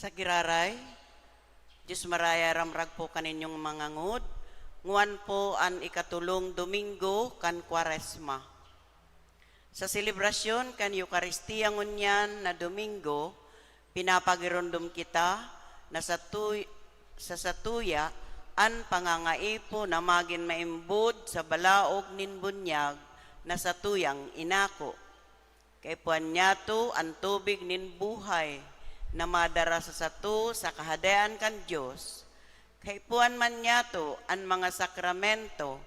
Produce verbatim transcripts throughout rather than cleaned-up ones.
Sa giraray, Diyos maraya ramrag po kaninyong mga ngod, nguan po an ikatulong Domingo kan Kwaresma. Sa selebrasyon kan Eukaristia ngunyan na Domingo, pinapagiromdom kita na sa tuy-, sa satuya an pangangaipo na magin maimbod sa balaog nin bunyag na satuyang inako. Kaipuhan niyato an tubig nin buhay na madara sa sato sa Kahadean kan Dios. Kaipuhan man niyato an mga sakramento,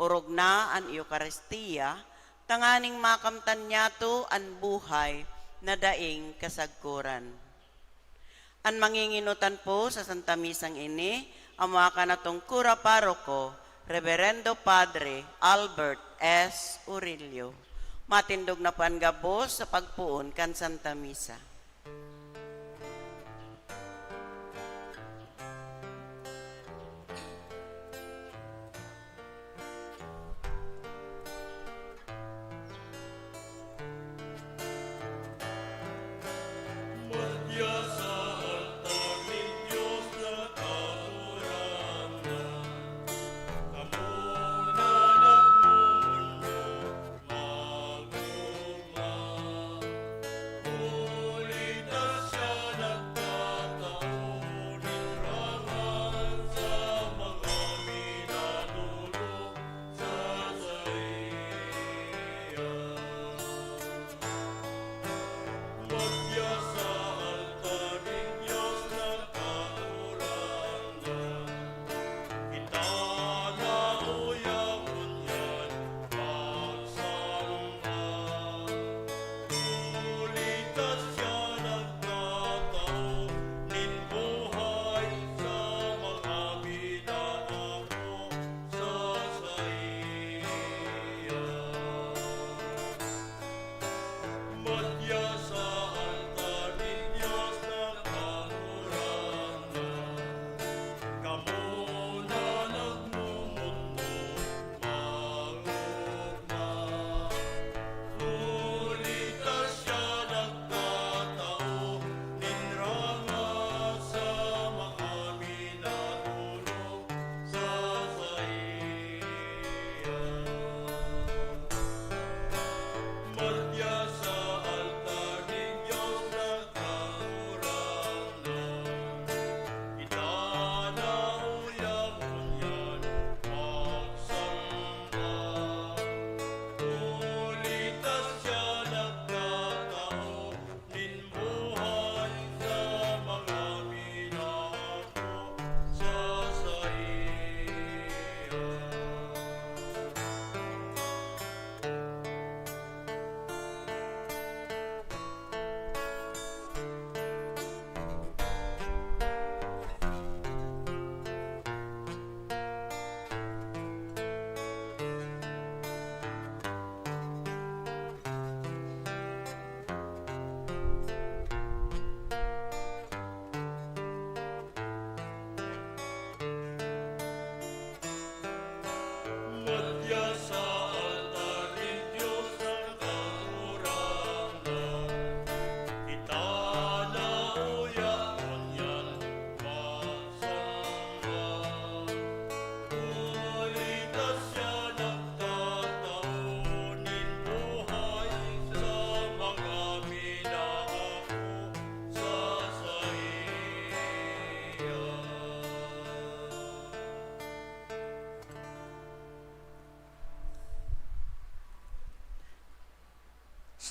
orog na an Eukaristia, tanganing makamtan niyato an buhay na daing kasagkoran. An manginginotan po sa Santa Misang ini, amo kan atong Kura Paroko, Reverendo Padre Albert S. Urillo. Matindog na po an gabos sa pagpoon kan Santa Misa.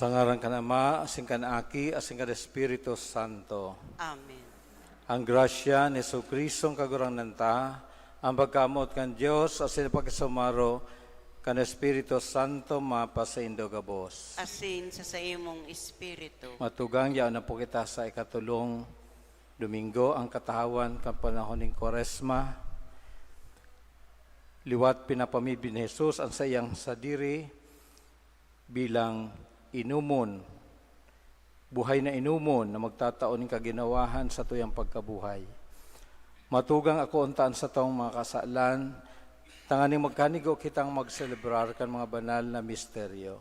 Sa ngaran kan Ama, asin kan Aki, asin kan Espiritu Santo. Amen. Ang grasya ni Jesu-Cristong Kagurangnan ta, ang pagkamoot kan Dios, asin ang pakisumaro kan Espiritu Santo mapasaindo gabos. Asin sa saimong espiritu. Matugang, yaon na po kita sa ikatulong Domingo, ang katahawan kan panahon nin Kwaresma. Liwat pinapamibi ni Jesus an saiyang sadiri bilang inomon, buhay na inomon na magtatao nin kaginawahan sa tuyang pagkabuhay. Matugang ako unta an satong mga kasalan, tanganing magkanigo kitang magselebrar kan mga banal na misteryo.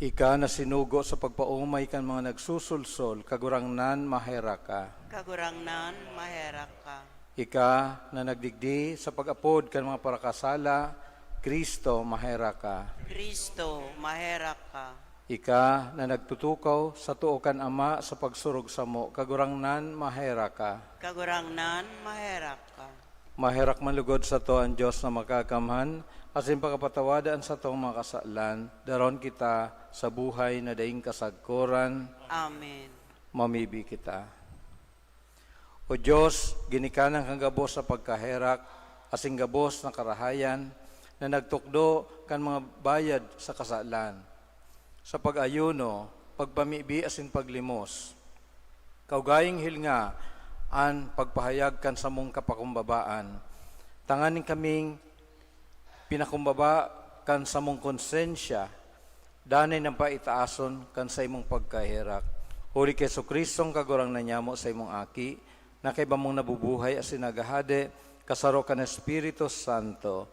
Ika na sinugo sa pagpaomay kan mga nagsusulsol, Kagurangnan, maherak ka. Kagurangnan, maherak ka. Ika na nagdigdi sa pag-apod kan mga parakasala, Kristo, maherak ka. Kristo, maherak ka. Ika na nagtutukaw sa too kan Ama sa pagsurog samo, Kagurangnan, maherak ka. Kagurangnan, maherak ka. Maherak man lugod sato an Dios na Makakamhan, asin pakapatawada an satong mga kasalan, daron kita sa buhay na daing kasagkoran. Amen. Mamibi kita. O Dios, ginikanan kan gabos na pagkaherak, asin gabos na karahayan, na nagtukdo kan mga bayad sa kasalan, sa pag-ayuno, pagpamibi asin paglimos. Kaugayang hilnga an pagpahayag kan samong kapakumbabaan, tanganing kaming pinakumbaba kan samong konsensya, danay na paitaason kan saimong pagkaherak. Huli ki Jesu-Cristong Kagurangnan nyamo, saimong Aki, na kaiba mong nabubuhay asin naghahade, kasaro kan Espiritu Santo,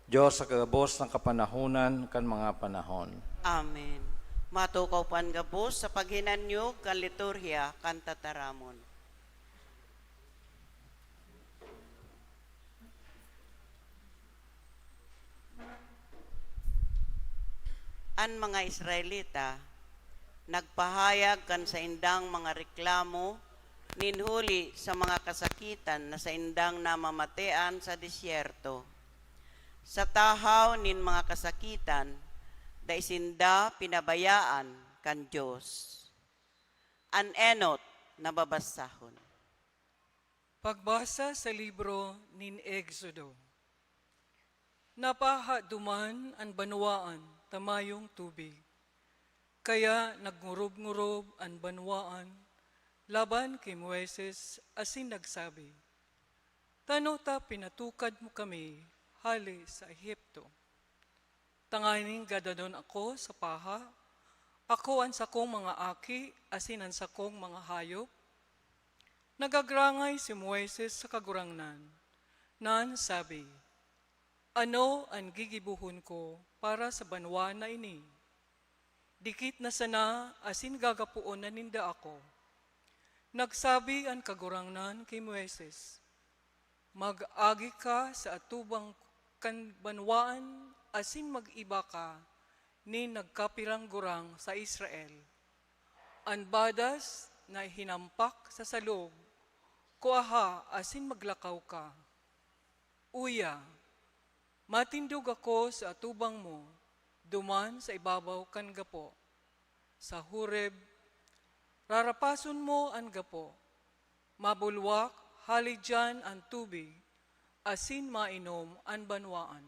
Dios sa kagabos na kapanahonan kan mga panahon. Amen. Matukaw pa an gabos sa paghinanyog kan liturhiya kan tataramon. An mga Israelita nagpahayag kan saindang mga reklamo nin huli sa mga kasakitan na saindang namamatean sa disyerto. Sa tahaw nin mga kasakitan, dai sinda pinabayaan kan Dios. An enot na babasahon. Pagbasa sa libro nin Exodo. Napaha duman an banwaan ta mayong tubig. Kaya nagngurub-ngurub an banwaan laban ki Moises asin nagsabi, "Tano ta pinatukad mo kami hale sa Ehipto? Tanganing gadanon ako sa paha, ako, an sakong mga aki, asin an sakong mga hayop?" Nagagrangay si Moises sa Kagurangnan, na an sabi, "Ano an gigibohon ko para sa banwaan na ini? Dikit na sana asin gagapoon na ninda ako." Nagsabi an Kagurangnan ki Moises, "Mag-agi ka sa atubang kan banwaan asin mag-iba ka nin nagkapirang gurang sa Israel. An badas na hinampak sa salog, kuaha asin maglakaw ka. Uya, matindog ako sa atubang mo, duman sa ibabaw kan gapo. Sa Horeb, rarapason mo an gapo, mabulwak hale diyan an tubig, asin mainom an banwaan."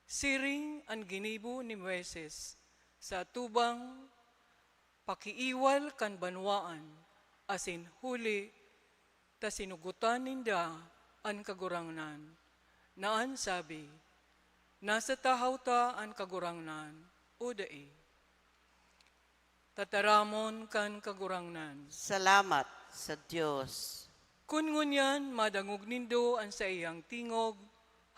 Siring an ginibo ni Moises sa atubang pakiiwal kan banwaan, asin huli ta sinugotan ninda an Kagurangnan, na an sabi, "Nasa tahaw ta an Kagurangnan o dai?" Tataramon kan Kagurangnan. Salamat sa Dios. Kun ngunyan madangog nindo an saiyang tingog,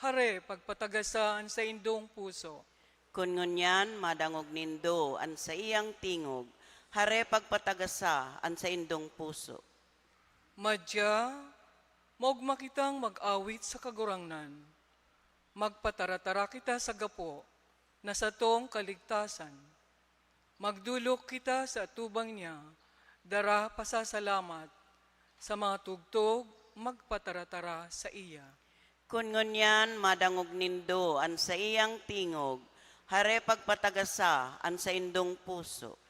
hare pagpatagasa an saindong puso. Kun ngunyan madangog nindo an saiyang tingog, hare pagpatagasa an saindong puso. Madya, maogma kitang mag-awit sa Kagurangnan. Magpataratara kita sa gapo na satong kaligtasan. Magdolok kita sa atubang niya, dara pasasalamat, sa mga tugtog magpataratara saiya. Kun ngunyan madangog nindo an saiyang tingog, hare pagpatagasa an saindong puso.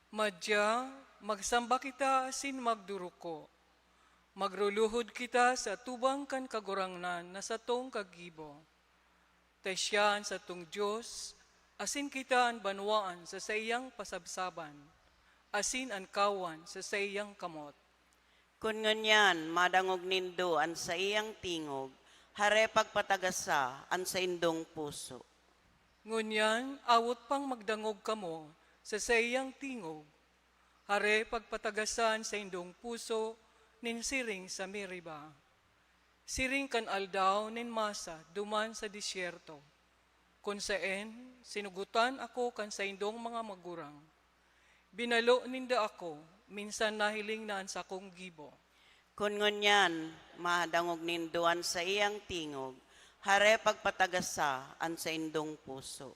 Madya, magsamba kita asin magduruko. Magruluhod kita sa atubang kan Kagurangnan na satong kagibo. Ta siya an satong Dios, asin kita an banwaan sa saiyang pasabsaban, asin an kawan sa saiyang kamot. Kun ngunyan madangog nindo an saiyang tingog, hare pagpatagasa an saindong puso. Ngunyan, awot pang magdangog kamo sa saiyang tingog, hare pagpatagasa an saindong puso nin siring sa Meriba, siring kan aldaw nin Masa duman sa disyerto. Kun saen, sinugotan ako kan saindong mga magurang. Binalo ninda ako, minsan nahiling na an sakong gibo. Kun ngunyan, madangog nindo an saiyang tingog, hare pagpatagasa an saindong puso.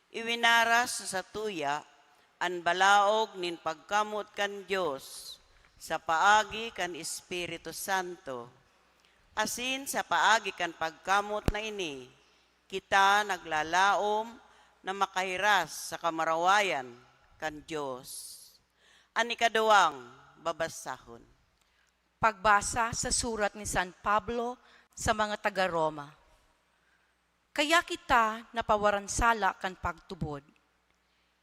Iwinaras sa satuya an balaog nin pagkamoot kan Dios sa paagi kan Espiritu Santo, asin sa paagi kan pagkamoot na ini, kita naglalaom na makahiras sa kamurawayan kan Dios. An ikaduwang babasahon. Pagbasa sa surat ni San Pablo sa mga taga Roma. Kaya kita napawaran sala kan pagtubod,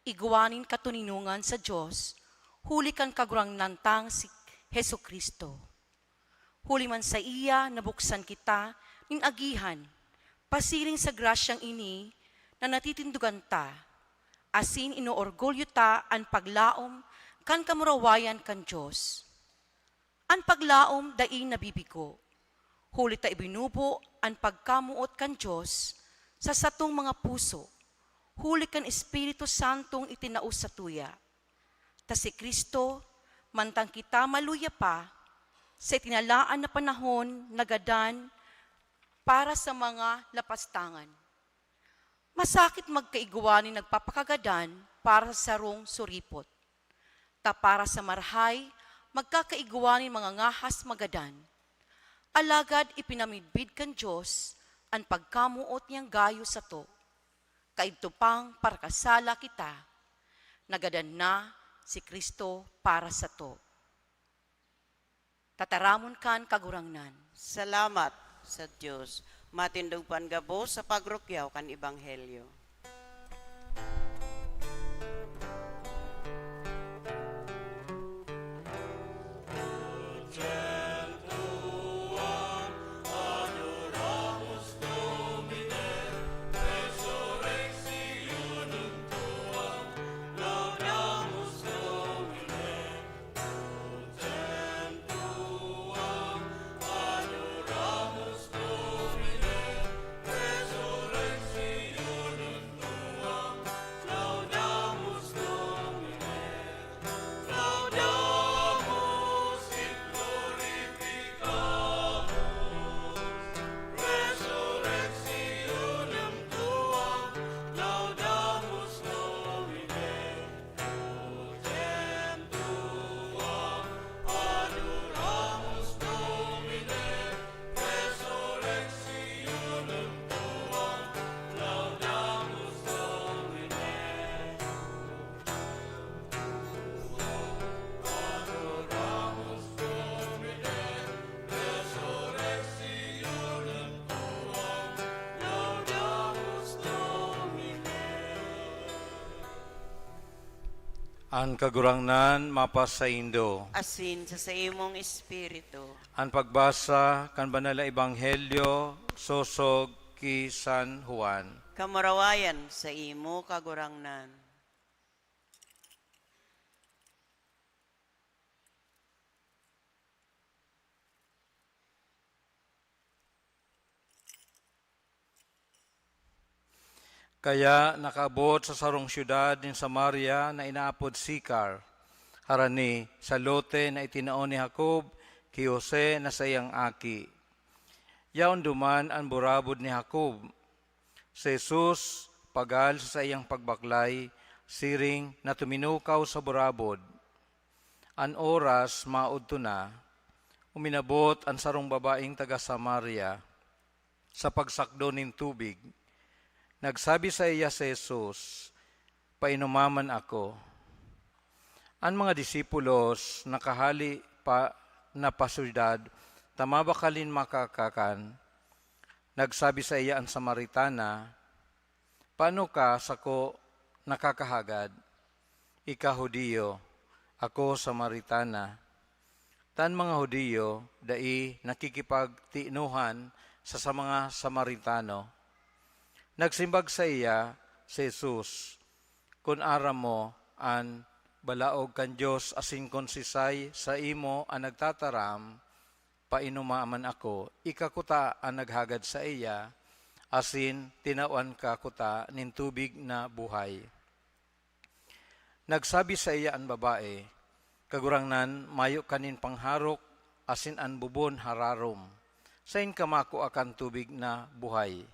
igwa nin katoninongan sa Dios, huli kan Kagurangnan tang si Jesu-Cristo. Huli man saiya nabuksan kita nin agihan, pasiring sa grasyang ini na natitindogan ta, asin inoorgulyo ta an paglaom kan kamurawayan kan Dios. An paglaom dai nabibigo, huli ta ibinubo an pagkamoot kan Dios sa satong mga puso, huli kan Espiritu Santong itinao satuya. Ta si Cristo, mantang kita maluya pa, sa itinalaan na panahon nagadan para sa mga lapastangan. Masakit magkaigwa nin nagpapakagadan para sa sarong suripot, ta para sa marahay, magkakaigwa nin mga ngahas magadan. Alagad ipinamidbid kan Dios an pagkamoot niyang gayo sato. Kaidto pang parakasala kita, nagadan na si Cristo para sato. Tataramon kan Kagurangnan. Salamat sa Dios. Matindog pang gabos sa pagrukyaw kan Ebanghelyo. An Kagurangnan mapasaindo. Asin sa saimong espiritu. An pagbasa kan Banal na Ebanghelyo sosog ki San Juan. Kamurawayan saimo, Kagurangnan. Kaya nakaabot sa sarong syudad nin Samaria na inaapod Sicar, harani sa lote na itinao ni Jacob ki Jose na saiyang aki. Yaon duman an burabod ni Jacob. Si Jesus, pagal sa saiyang pagbaklay, siring na tuminukaw sa burabod. An oras maodto na, uminabot an sarong babaeng taga Samaria sa pagsakdo nin tubig. Nagsabi saiya si Jesus, "Painumaman ako." An mga disipulos nakahale pa na pa syudad ta mabakalin makakakan. Nagsabi saiya an Samaritana, "Paano ka sako nakakahagad? Ika Judio, ako Samaritana." Ta an mga Judio dai nakikipagtinuhan sa, sa mga Samaritano. Nagsimbag saiya si Jesus, "Kun aram mo an balaog kan Dios asin kun sisay saimo an nagtataram, painumaman ako, ika kuta an naghagad saiya, asin tinawan ka kuta nin tubig na buhay." Nagsabi saiya an babae, "Kagurangnan, mayo ka nin pangharok, asin an bubon hararom. Saen ka makua kan tubig na buhay?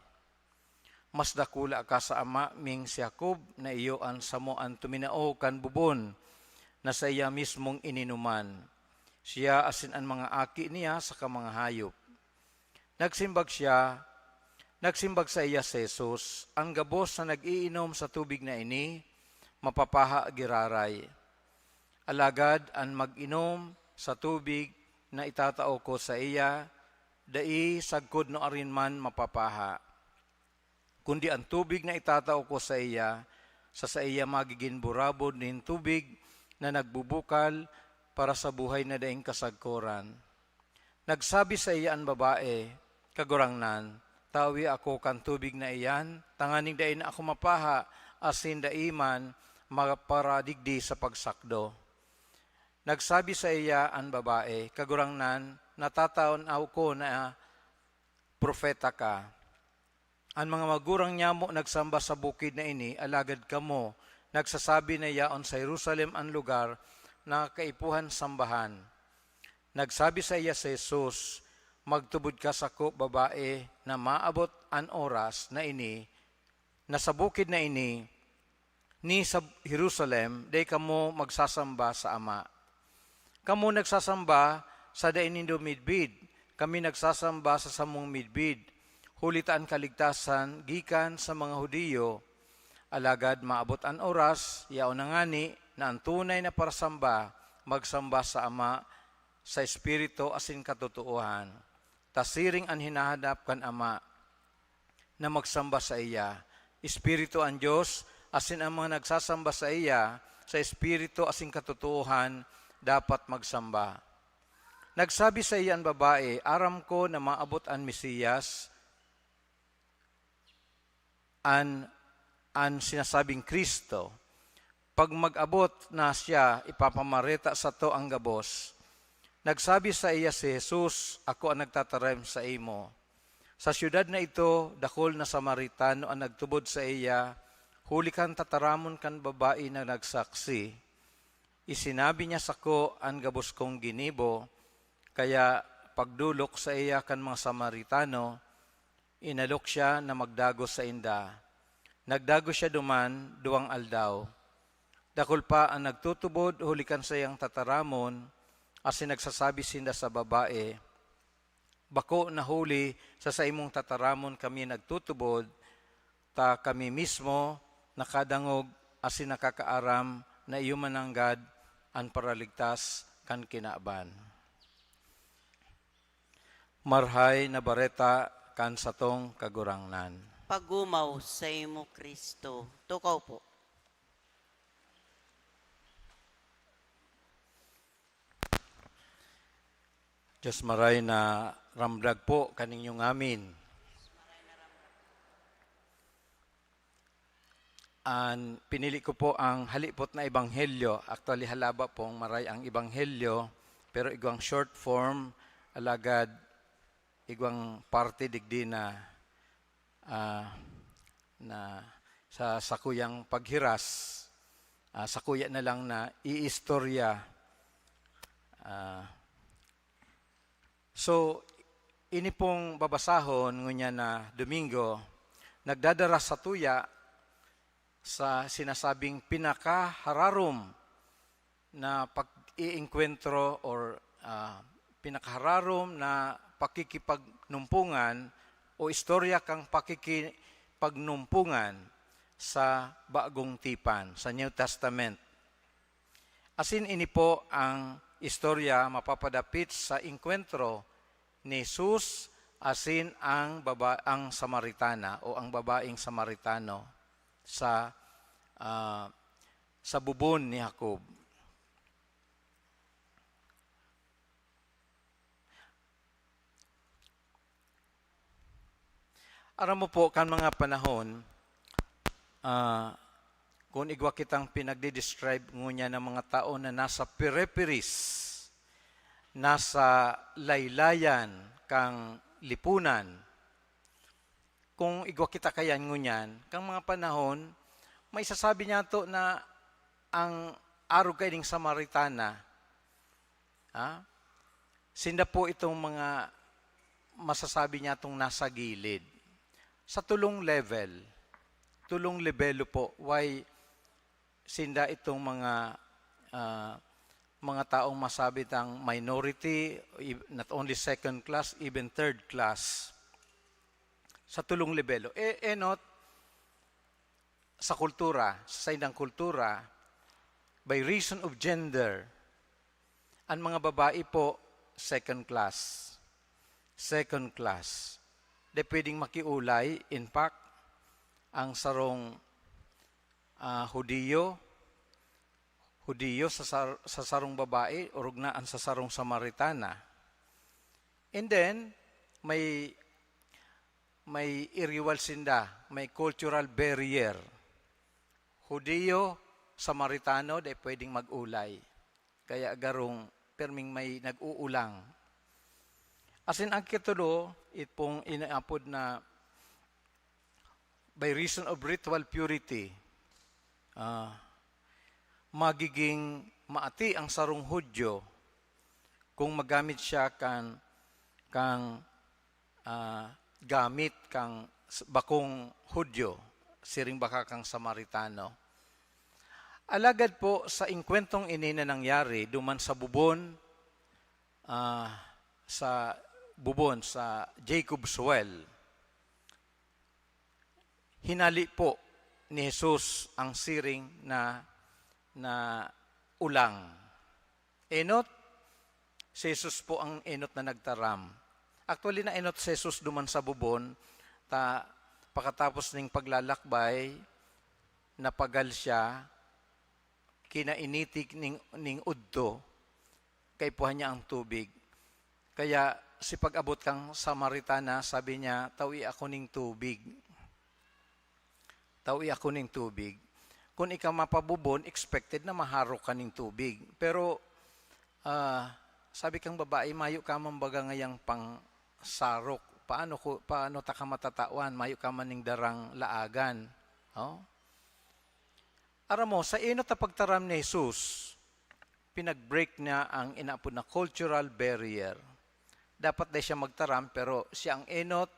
Mas dakula ka sa ama ming si Jacob, na iyo an samo an tuminao kan bubon na saiya mismong ininuman, siya asin an mga aki niya saka mga hayop." Nagsimbag siya, nagsimbag saiya si Jesus, "An gabos na nag-iinom sa tubig na ini, mapapaha giraray. Alagad an mag-inom sa tubig na itatao ko saiya, dai sagkod nuarin man mapapaha. Kundi an tubig na itatao ko saiya, sa saiya magigin burabod nin tubig na nagbubukal para sa buhay na daing kasagkoran." Nagsabi saiya an babae, "Kagurangnan, tawi ako kan tubig na iyan, tanganing dai na ako mapaha, asin dai man maparadigdi sa pagsakdo." Nagsabi saiya an babae, "Kagurangnan, natatanaw ko na propeta ka. An mga magurang nyamo nagsamba sa bukid na ini, alagad kamo, nagsasabi na yaon sa Jerusalem an lugar na kaipuhan sambahan." Nagsabi saiya si Jesus, "Magtubod ka sako, babae, na maabot an oras na ini, na sa bukid na ini, ni sa Jerusalem, dai kamo magsasamba sa Ama. Kamo nagsasamba sa dai nindo midbid, kami nagsasamba sa samong midbid, huli ta an kaligtasan gikan sa mga Judio. Alagad maabot an oras, yaon na ngani, na an tunay na parasamba magsamba sa Ama sa Espiritu asin katotoohan. Ta siring an hinahanap kan Ama na magsamba saiya. Espiritu an Dios, asin an mga nagsasamba saiya sa espiritu asin katotoohan dapat magsamba." Nagsabi saiya an babae, "Aram ko na maabot an Mesiyas, an, an sinasabing Cristo. Pag mag-abot na siya, ipapamareta sato an gabos." Nagsabi saiya si Jesus, "Ako an nagtataram saimo. Sa syudad na ito, dakul na Samaritano an nagtubod saiya, huli kan tataramon kan babae na nagsaksi. Isinabi niya sako an gabos kong ginibo, kaya pagdolok saiya kan mga Samaritano, inalok siya na magdagos sainda. Nagdagos siya duman duwang aldaw. Dakul pa an nagtutubod huli kan saiyang tataramon, asin nagsasabi sinda sa babae, 'Bako na huli sa saimong tataramon kami nagtutubod, ta kami mismo nakadangog asin nakakaaram na iyo man nanggad an Paraligtas kan kinaban.'" Marhay na Bareta kan satong Kagurangnan. Pagumaw saimo, Cristo. Tukaw po. Diyos maray na ramdag po kaninyo ngamin. An pinili ko po ang halipot na ebanghelyo. Actually, halaba pong maray ang ebanghelyo, pero igwang short form, alagad igwang parte digdi na, ah, na sa sakuyang paghiras, ah, sakuya na lang na iistorya. Ah, so, ini pong babasahon ngunyan na Domingo, nagdadara satuya sa sinasabing pinakahararom na pag-iengkwentro or, ah, pinakahararom na pakikipagnumpungan o istorya kan pakikipagnumpungan sa Bagong Tipan, sa New Testament. Asin ini po ang istorya mapapadapit sa engkwentro ni Jesus asin ang baba-, ang Samaritana o ang babaeng Samaritano sa, ah, sa bubon ni Jacob. Aram mo po, kan mga panahon, ah, kun igwa kitang pinagdi-describe ngunyan ng mga tao na nasa periferis, nasa laylayan kang lipunan, kung igwa kita kayan ngunyan, kang mga panahon, may sasabi niyato na ang arog kaining Samaritana, ha? Sinda po itong mga masasabi niyatong nasa gilid. Sa tulong level, tulong lebelo po, why sinda itong mga, ah, mga taong masabi tang minority, i-, not only second class, even third class. Sa tulong lebelo. E-, enot, sa kultura, sa saindang kultura, by reason of gender, ang mga babae po, second class. Second class. Di pwedeng makiulay. In fact, ang sarong, ah, Hudiyo, Hudiyo sa sar-, sa sarong babae, orog na an sa sarong Samaritana. And then, may, may iriwal sinda, may cultural barrier. Hudiyo, Samaritano, di pwedeng mag-ulay. Kaya garong perming may nag-uulang. Asin ang ikatulo, itong inaapod na by reason of ritual purity, ah, magiging maati ang sarong Hudyo kung magamit siya kan, kang, ah, gamit kang s-, bakong Hudyo, siring baka kang Samaritano. Alagad po, sa engkwentong ini na nangyari duman sa bubon, ah, sa bubon, sa Jacob's Well, hinali po ni Jesus ang siring na, na ulang. Enot, si Jesus po ang enot na nagtaram. Actually, naenot si Jesus duman sa bubon, ta pakatapos ning paglalakbay, napagal siya, kinainitig ning, ning udto, kaipuhan niya ang tubig. Kaya si pag-abot kang Samaritana, sabi niya, "Tawi ako ning tubig. Tawi ako ning tubig." Kun ika mapabubon, expected na maharok ka ning tubig. Pero, ah, sabi kang babae, "Mayo ka man baga ngayang pangsarok. Paano ko, paano ta ka matatawan? Mayo ka man ning darang laagan." Oh? Aram mo, sa enot na pagtaram ni Jesus, pinag-break niya ang inaapod na cultural barrier. Dapat dai siya magtaram, pero siya ang enot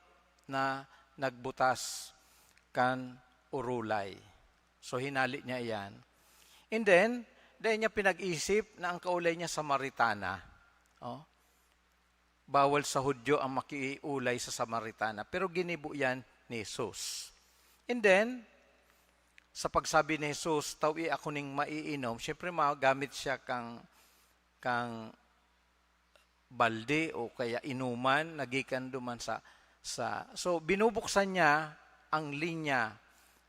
na nagbutas kan orolay. So, hinali niya iyan. And then, dai niya pinag-isip na ang kaulay niya Samaritana. Oh? Bawal sa Hudyo ang makiulay sa Samaritana, pero ginibo yan ni Jesus. And then, sa pagsabi ni Jesus, "Tawi ako ning maiinom," siyempre, magamit siya kang, kang balde o kaya inuman na gikan duman sa, sa, so, binubuksan niya ang linya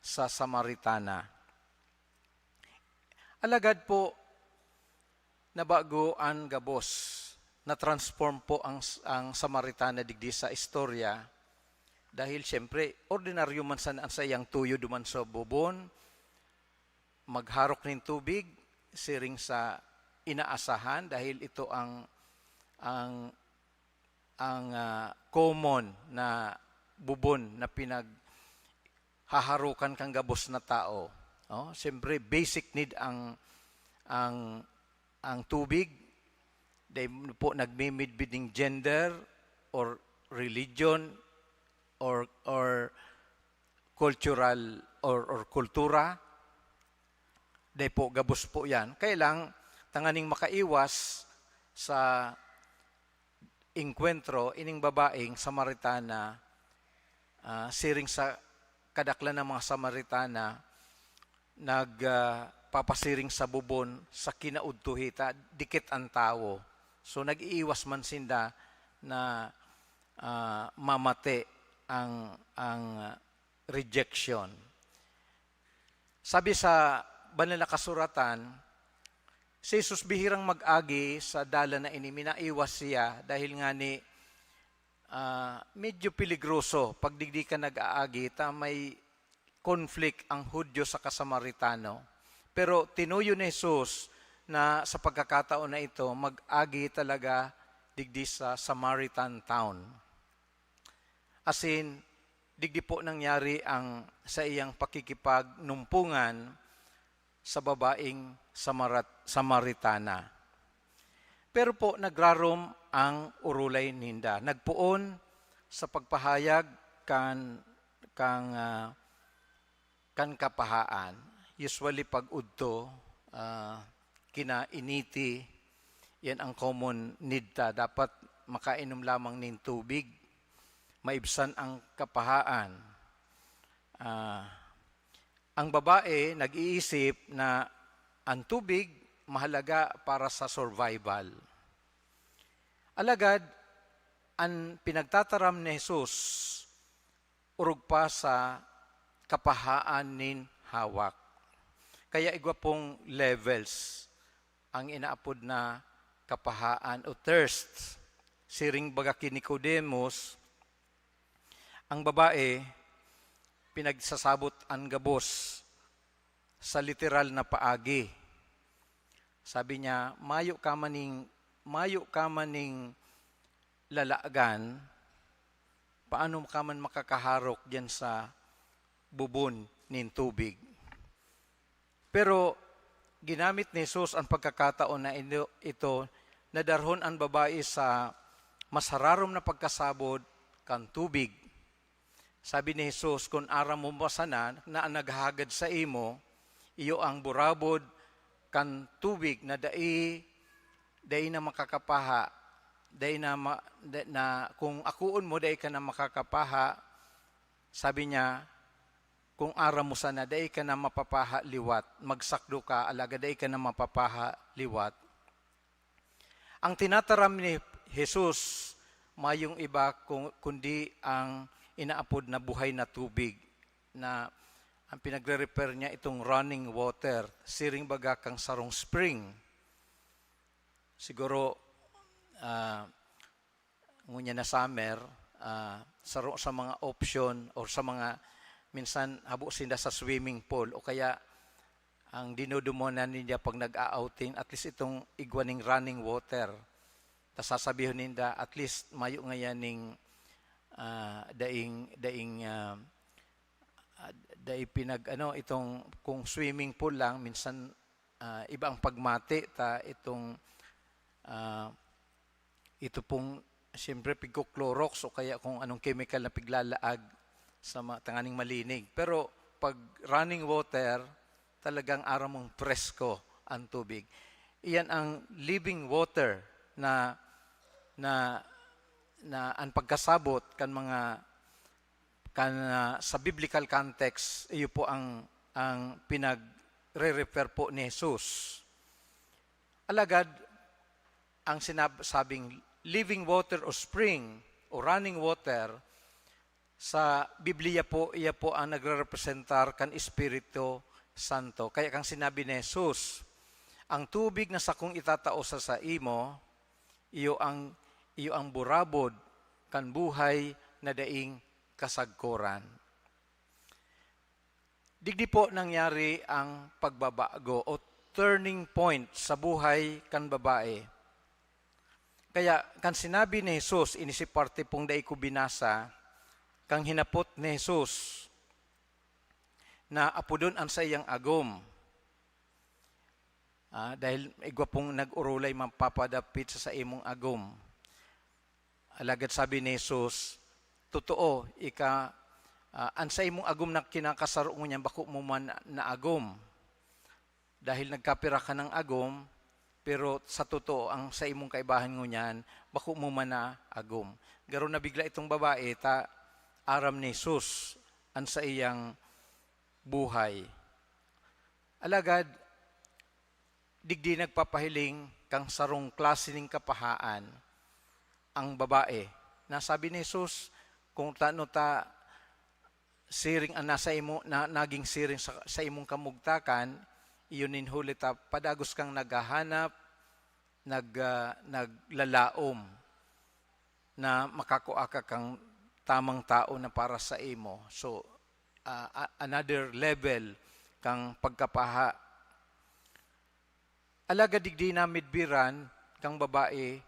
sa Samaritana. Alagad po, nabago an gabos. Na-transform po ang, ang Samaritana digdi sa istorya. Dahil siyempre, ordinaryo man sana an saiyang tuyo duman sa bubon, magharok nin tubig, siring sa inaasahan, dahil ito ang, ang, ang, ah, common na bubon na pinaghaharokan kan gabos na tao. Oh, siyempre, basic need ang, ang, ang tubig. Dai po nagmimidbid ning gender or religion or, or cultural or, or kultura. Dai po, gabos po yan. Kaya lang, tanganing makaiwas sa engkwentro, ining babaeng Samaritana, ah, siring sa kadaklan ng mga Samaritana, nag, ah, papasiring sa bubon sa kinaudto hita, dikit ang tawo. So, nag-iiwas man sinda na, ah, mamate ang, ang, ah, rejection. Sabi sa Banal na Kasuratan, si Jesus bihirang mag-agi sa dalan na ini, minaiwas siya dahil ngani, ah, medyo peligroso pag digdi ka nag-aagi ta may conflict ang Hudyo saka Samaritano. Pero tinuyo ni Jesus na sa pagkakataon na ito, mag-agi talaga digdi sa Samaritan town. Asin, Digdi po nangyari ang saiyang pakikipagnumpongan sa babaeng Samarat-, Samaritana. Pero po, nagrarom ang orolay ninda. Nagpoon sa pagpahayag kan, kang, ah, kan kapahaan. Usually, pag udto, ah, kinainiti, yan ang common need ta. Dapat makainom lamang nin tubig, maibsan ang kapahaan. Ah, ang babae nag-iisip na ang tubig mahalaga para sa survival. Alagad, an pinagtataram ni Jesus, orog pa sa kapahaan nin hawak. Kaya igwa pong levels ang inaapod na kapahaan o thirst. Siring baga ki Nicodemus, ang babae, pinagsasabot an gabos sa literal na paagi. Sabi niya, "Mayo ka maning, mayo ka maning lalagan, paano ka man makakaharok diyan sa bubon nin tubig?" Pero ginamit ni Jesus ang pagkakataon na ino-, ito na darhon an babae sa mas hararom na pagkasabod kan tubig. Sabi ni Jesus, "Kun aram mo pa sana na an naghahagad saimo, iyo ang burabod kan tubig na dai, dai na makakapaha, dai na ma-, da-, na kung akoon mo, dai ka na makakapaha," sabi niya, "kung aram mo sana, dai ka na mapapaha liwat. Magsakdo ka, alagad dai ka na mapapaha liwat." Ang tinataram ni Jesus, mayong iba kun-, kundi ang inaapod na buhay na tubig, na ang pinagre-refer niya itong running water, siring baga kang sarong spring. Siguro, ah, ngunyan na summer, ah, saro sa mga option or sa mga, minsan habo sinda sa swimming pool o kaya ang dinudumunan ninda pag nag-a-outing, at least itong igwa ning running water. Tas sasabihon ninda, at least mayo ngayan ning, ah, daing, daing, ah, ah, dai pinag-, ano, itong kung swimming pool lang, minsan, ah, iba ang pagmati ta itong, ah, ito pong, siyempre, pigko-Clorox o kaya kung anong chemical na piglalaag sa ma-, tanganing malinig. Pero pag running water, talagang aram mong presko ang tubig. Iyan ang living water na, na, na ang pagkasabot kan mga, kan, ah, sa biblical context, iyo po ang, ang pinagre-refer po ni Jesus. Alagad, ang sinab-, sabing living water o spring o running water, sa Biblia po, iya po ang nagrerepresentar kan Espiritu Santo. Kaya kang sinabi ni Jesus, "Ang tubig na sakong itatao sa saimo, iyo ang, iyo ang burabod kan buhay na daing kasagkoran." Digdi po nangyari ang pagbabago o turning point sa buhay kan babae. Kaya, kan sinabi ni Jesus, ini si parte pong dai ko binasa, kan hinapot ni Jesus na apodon an saiyang agom. Ah, dahil igwa pong nag-orolay mapapadapit sa saimong agom. Alagad sabi ni Jesus, "Totoo, ika, ah, an saimong agom na kinakasaro ngunyan, bako mo man na, na agom. Dahil nagkapira ka ng agom, pero sa totoo, ang saimong kaibahan ngunyan, bako mo man na agom." Garo nabigla itong babae, ta aram ni Jesus an saiyang buhay. Alagad, digdi nagpapahiling kang sarong klase ning kapahaan ang babae. Nasabi ni Jesus, "Kung tano ta siring an nasa imo, na, naging siring sa, sa imong kamugtakan, iyo nin huli ta padagos kang naghahanap, nag-, ah, naglalaom na makakua ka kang tamang tao na para sa imo." So, ah, a-, another level kang pagkapaha. Alagad digdi namidbiran kang babae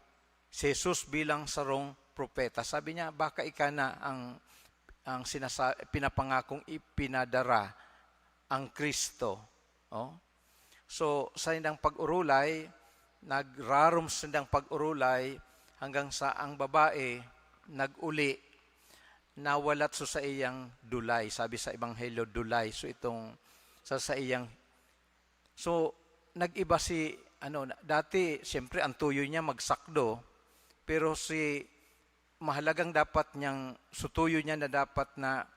si Jesus bilang sarong propeta. Sabi niya, "Baka ika na ang ang sinasa-, pinapangakong ipinadara ang Kristo. Oh? So, sa indang pag-orolay, nagrarom sindang pag-orolay hanggang sa ang babae nag-uli, nawalat so sa iyang dulay. Sabi sa Ebanghelyo, dulay. So, itong sa, sa iyang, so, nag-iba si, ano, na- dati, siyempre, ang tuyo niya magsakdo, pero si, mahalagang dapat niyang, so tuyo niya na dapat na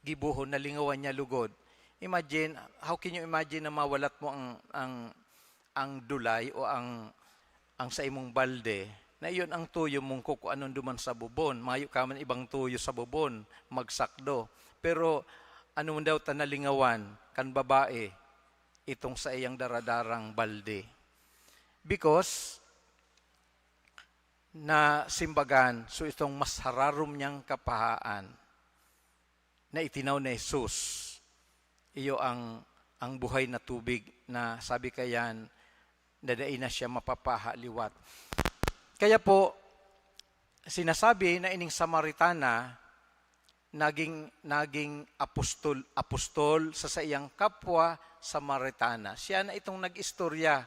gibohon, nalingawan niya lugod. Imagine, how can you imagine na mawalat mo ang, ang, ang dulay o ang, ang sa imong balde, na iyon ang tuyo mong kukuanon duman sa bubon. Mayo ka man ibang tuyo sa bubon, magsakdo. Pero ano man daw ta nalingawan kan babae, itong sa iyang daradarang balde? Because na simbagan, so itong mas hararom niyang kapahaan na itinaw ni Jesus, iyo ang, ang buhay na tubig na sabi kayan, na dai na siya mapapaha liwat. Kaya po, sinasabi na ining Samaritana, naging, naging apostol, apostol sa saiyang kapwa Samaritana. Siya na itong nag-istorya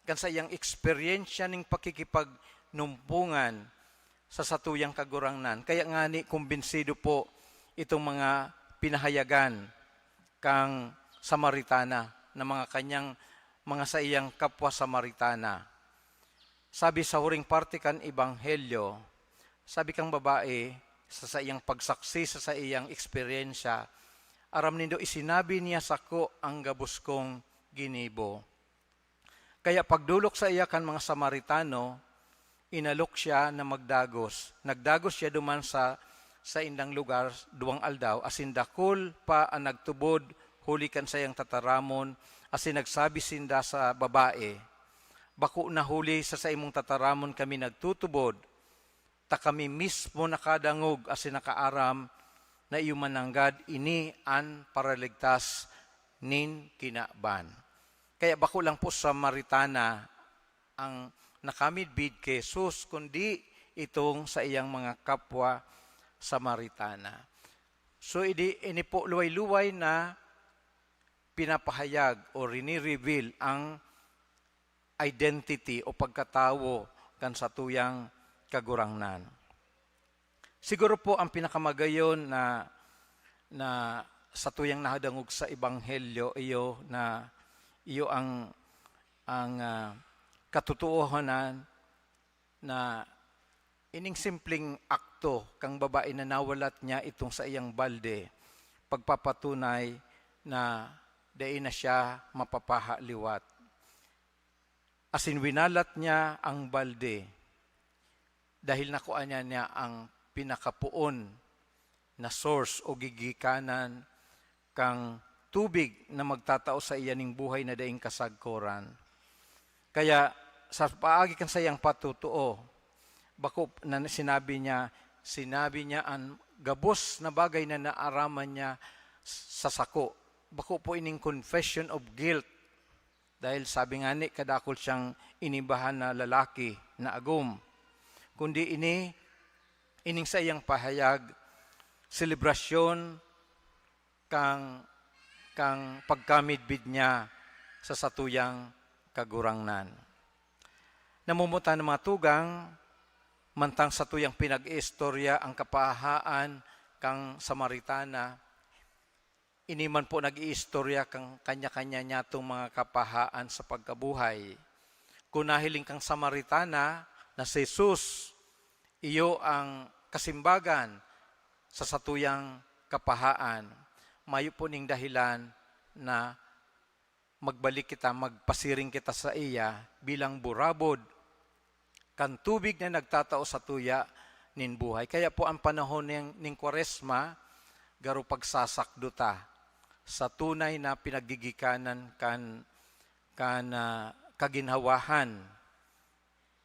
kan saiyang eksperyensya ning pakikipagnumpongan sa satuyang Kagurangnan. Kaya ngani, kumbinsido po itong mga pinahayagan kang Samaritana na mga kanyang, mga saiyang kapwa Samaritana. Sabi sa huring parte kan Ebanghelyo, sabi kang babae, sa saiyang pagsaksi sa saiyang eksperyensya, "Aram nindo, isinabi niya sako ang gabos kong ginibo." Kaya pagdolok saiya kan mga Samaritano, inalok siya na magdagos. Nagdagos siya duman sa saindang lugar duwang aldaw, asin dakul pa an nagtubod huli kan saiyang tataramon, asin nagsabi sinda sa babae, "Bako na huli sa saimong tataramon kami nagtutubod, ta kami mismo nakadangog asin nakaaram na iyo man nanggad ini an Paraligtas nin kinaban." Kaya bako lang po Samaritana ang nakamidbid ki Jesus, kundi itong saiyang mga kapwa Samaritana. So, idi, ini po luway-luway na pinapahayag o rinireveal ang identity o pagkatawo kan satuyang Kagurangnan. Siguro po ang pinakamagayon na, na satuyang nadangog sa Ebanghelyo iyo na iyo ang, ang, ah, katotoohanan na ining simpleng akto kang babae na nawalat niya itong saiyang balde, pagpapatunay na dai na siya mapapaha liwat. Asin winalat niya ang balde dahil nakua niya, niya ang pinakapoon na source o gigikanan kan tubig na magtatao saiya nin buhay na daing kasagkoran. Kaya sa paagi kan saiyang patotoo, bako na sinabi niya, sinabi niya an gabos na bagay na naaraman niya sa sako. Bako po ining confession of guilt. Dahil sabi ngani, kadakul siyang inibahan na lalaki na agom. Kundi ini, ining saiyang pahayag, selebrasyon kang, kang pagkamidbid niya sa satuyang Kagurangnan. Namumutan ng mga tugang, mantang satuyang pinag-iistorya ang kapahaan kang Samaritana, ini man po nag-iistorya kang kanya-kanya niyatong mga kapahaan sa pagkabuhay. Kun nahiling kang Samaritana na si Jesus, iyo ang kasimbagan sa satuyang kapahaan, mayo po ning dahilan na magbalik kita, magpasiring kita saiya bilang burabod kan tubig na nagtatao satuya nin buhay. Kaya po ang panahon nin, nin Kwaresma, garo pagsasakdo ta sa tunay na pinaggigikanan kan, kan, ah, kaginhawahan.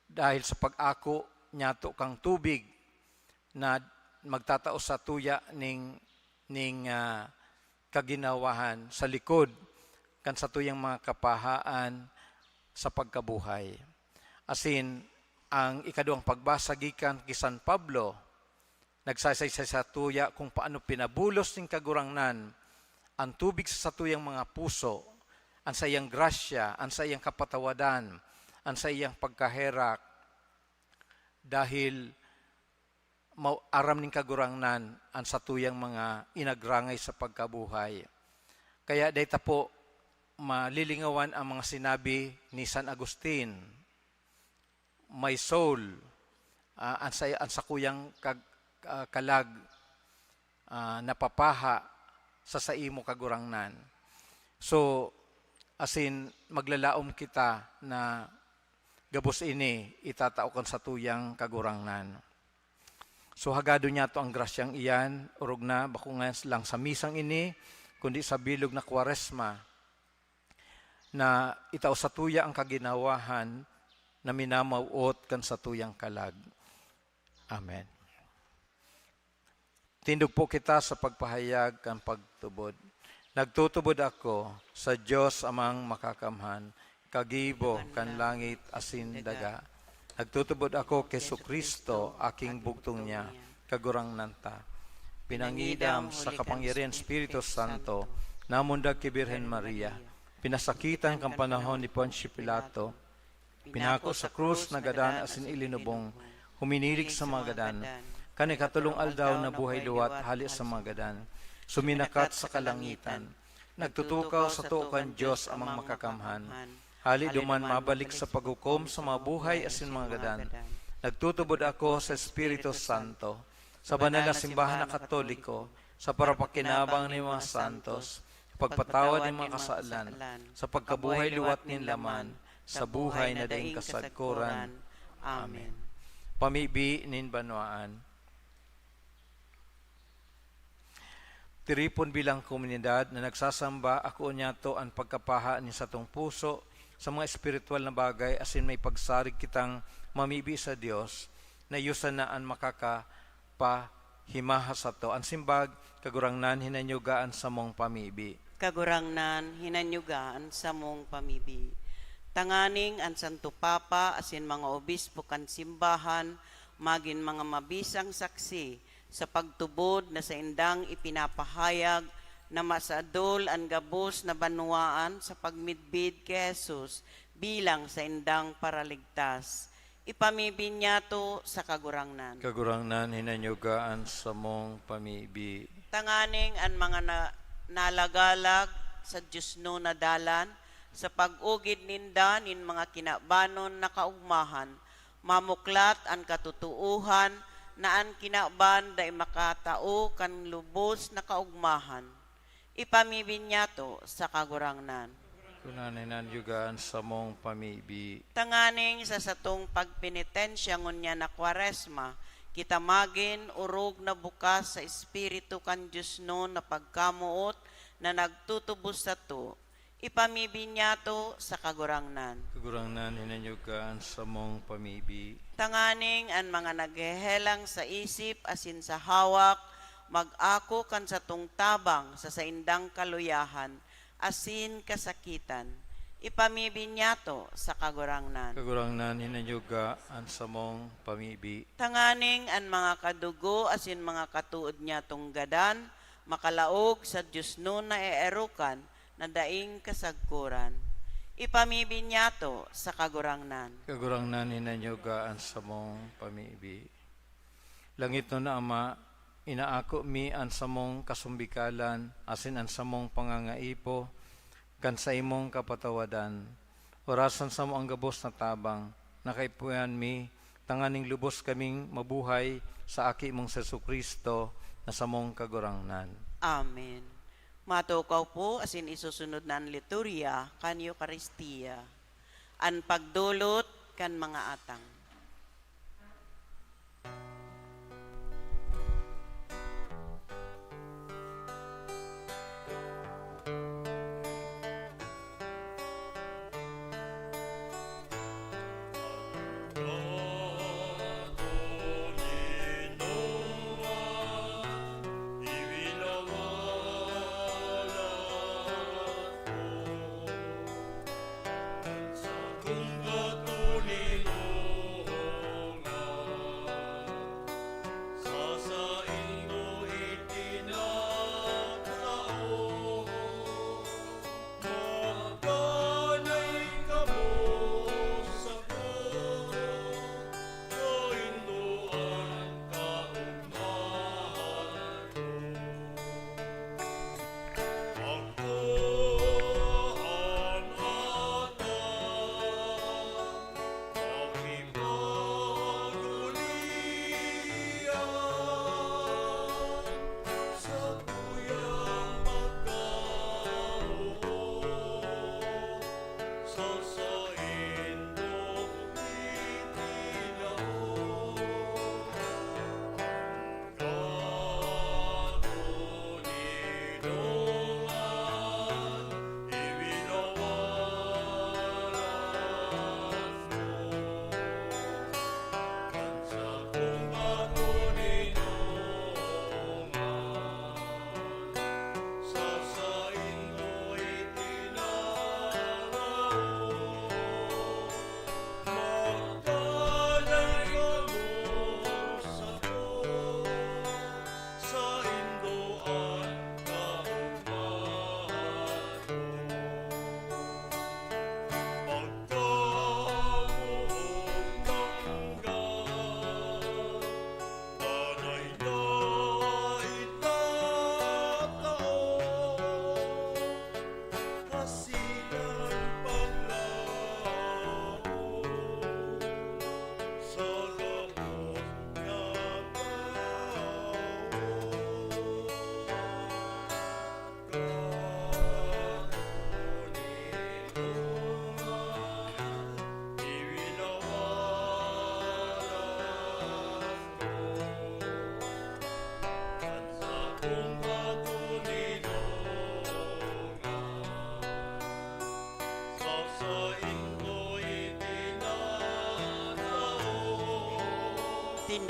Dahil sa pag-ako niyato kang tubig na magtatao satuya ning, ning, ah, kaginhawahan sa likod kan satuyang mga kapahaan sa pagkabuhay. Asin, ang ikaduwang pagbasa gikan ki San Pablo, Nagsasaysay satuya kung paano pinabulos nin Kagurangnan an tubig sa satuyang mga puso, an saiyang grasya, an saiyang kapatawadan, an saiyang pagkaherak, dahil mau-, aram nin Kagurangnan an satuyang mga inagrangay sa pagkabuhay. Kaya dai ta po malilingawan ang mga sinabi ni San Agustin, "My soul, ah, an sa, an sakuyang kag-, ah, kalag, ah, napapaha sa saimo, Kagurangnan." So, asin maglalaom kita na gabos ini itatao kan satuyang Kagurangnan. So, hagadon niyato ang grasyang iyan, orog na, bako ngayon lang sa misang ini, kundi sa bilog na Kwaresma, na itao satuya ang kaginawahan na minamawot kan satuyang kalag. Amen. Tindog po kita sa pagpahayag kan pagtubod. Nagtutubod ako sa Dios Amang Makakamhan, kagibo kan langit asin daga. Nagtutubod ako ki Jesu-Cristo, aking bugtong niya, Kagurangnan ta. Pinangidam sa kapangyarihan Espiritu Santo, namundag ki Birhen Maria, pinasakitan kan panahon ni Poncio Pilato, pinako sa krus, nagadan asin ilinubong, huminilig sa mga gadan. Kan ikatolong aldaw, nabuhay liwat hale sa mga gadan. Suminakat sa kalangitan. Nagtutukaw sa too kan Dios Amang Makakamhan. Hale duman mabalik sa paghukom sa mga buhay asin mga gadan. Nagtutubod ako sa Espiritu Santo, sa banal na simbahan na Katoliko, sa parapakinabang nin mga santos, sa pagpatawad nin mga kasalan, sa pagkabuhay liwat nin laman, sa buhay na daing kasagkoran. Amen. Pamibi nin banwaan. Tiripon bilang komunidad na nagsasamba, akoon niyato an pagkapaha nin satong puso sa mga espiritual na bagay asin may pagsarig kitang mamibi sa Dios na iyo sana an makakapahimaha sato. An simbag, Kagurangnan, hinanyuga an samong pamibi. Kagurangnan, hinanyuga an samong pamibi. Tanganing an Santo Papa asin mga obispo kan simbahan magin mga mabisang saksi sa pagtubod na saindang ipinapahayag na masadol an gabos na banwaan sa pagmidbid ki Jesus bilang saindang Paraligtas. Ipamibi niyato sa Kagurangnan. Kagurangnan, hinanyuga an samong pamibi. Tanganing an mga na-, nalagalag sa diosnon na dalan, sa pag-ugid ninda nin mga kinabanon na kaogmahan, mamuklat an katotoohan na an kinaban dai makatao kan lubos na kaogmahan. Ipamibi niyato sa Kagurangnan. Kagurangnan, hinanyuga an samong pamibi. Tanganing sa satong pagpenitensya ngunyan na Kwaresma, kita magin orog na bukas sa Espiritu kan diosnon na pagkamoot na nagtutubos sato. Ipamibi niyato sa Kagurangnan. Kagurangnan, hinanyuga an samong pamibi. Tanganing an mga naghehelang sa isip asin sa hawak mag-ako kan satong tabang sa saindang kaluyahan asin kasakitan. Ipamibi niyato sa Kagurangnan. Kagurangnan, hinanyuga an samong pamibi. Tanganing an mga kadugo asin mga katood niyatong gadan makalaog sa diosnon na eerokan na daing kasagkoran. Ipamibi niyato sa Kagurangnan. Kagurangnan, hinanyuga an samong pamibi. Langitnon na Ama, inaako mi an samong kasumbikalan asin an samong pangangaipo kan saimong kapatawadan. Orasan samo an gabos na tabang na kaipuhan mi, tanganing lubos kaming mabuhay sa Aki mong Jesu-Cristo na samong Kagurangnan. Amen. Matukaw po asin isusunod na an liturya kan Eukaristia, an pagdolot kan mga atang.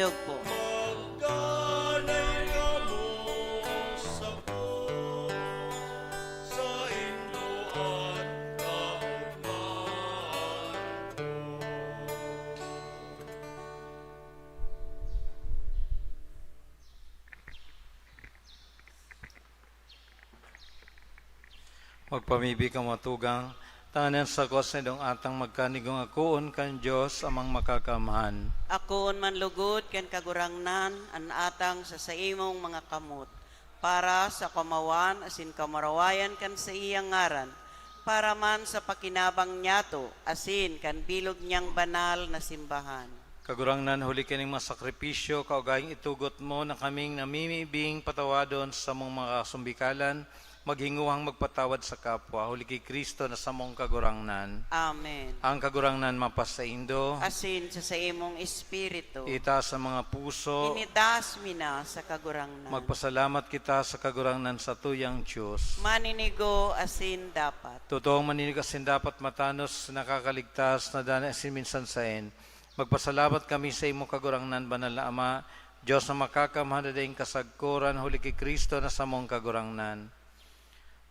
Magdanay kamo sako, saindo an kaogmahan ko. Magpamibi kamo, tugang, tanganing sako sa indong atang magkanigong akoon kan Dios Amang Makakamhan. Akoon man lugod kan Kagurangnan an atang sa saimong mga kamot, para sa kamawan asin kamurawayan kan saiyang ngaran, para man sa pakinabang niyato asin kan bilog niyang banal na simbahan. Kagurangnan, huli kaning mga sakripisyo, kaugayong itugot mo na kaming namimibing patawadon sa samong mga kasumbikalan, maghinguhang magpatawad sa kapwa, huli ki Cristo na samong Kagurangnan. Amen. Ang Kagurangnan mapasaindo. Asin sa saimong espiritu. Itaas ang mga puso. Initaas mi na sa Kagurangnan. Magpasalamat kita sa Kagurangnan, satuyang Dios. Maninigo asin dapat. Totoong maninigo asin dapat, matanos, nakakaligtas, nadana asin minsan saen. Magpasalamat kami sa imo, Kagurangnan, Banal na Ama, Dios na Makakamhan na daing kasagkoran, huli ki Cristo na samong Kagurangnan.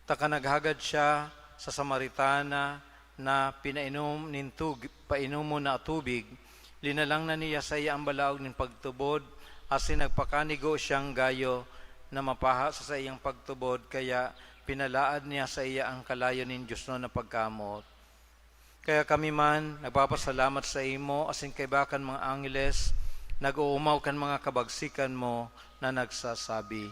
Ta kan naghagad siya sa Samaritana na pinainom nin tug-, painomon na tubig, linalang na niya saiya an balaog nin pagtubod, asin nagpakanigo siyang gayo na mapaha sa saiyang pagtubod, kaya pinalaad niya saiya an kalayo nin diosnon na pagkamoot. Kaya kami man nagpapasalamat saimo asin kaiba kan mga angheles, nag-oomaw kan mga kabagsikan mo na nagsasabi.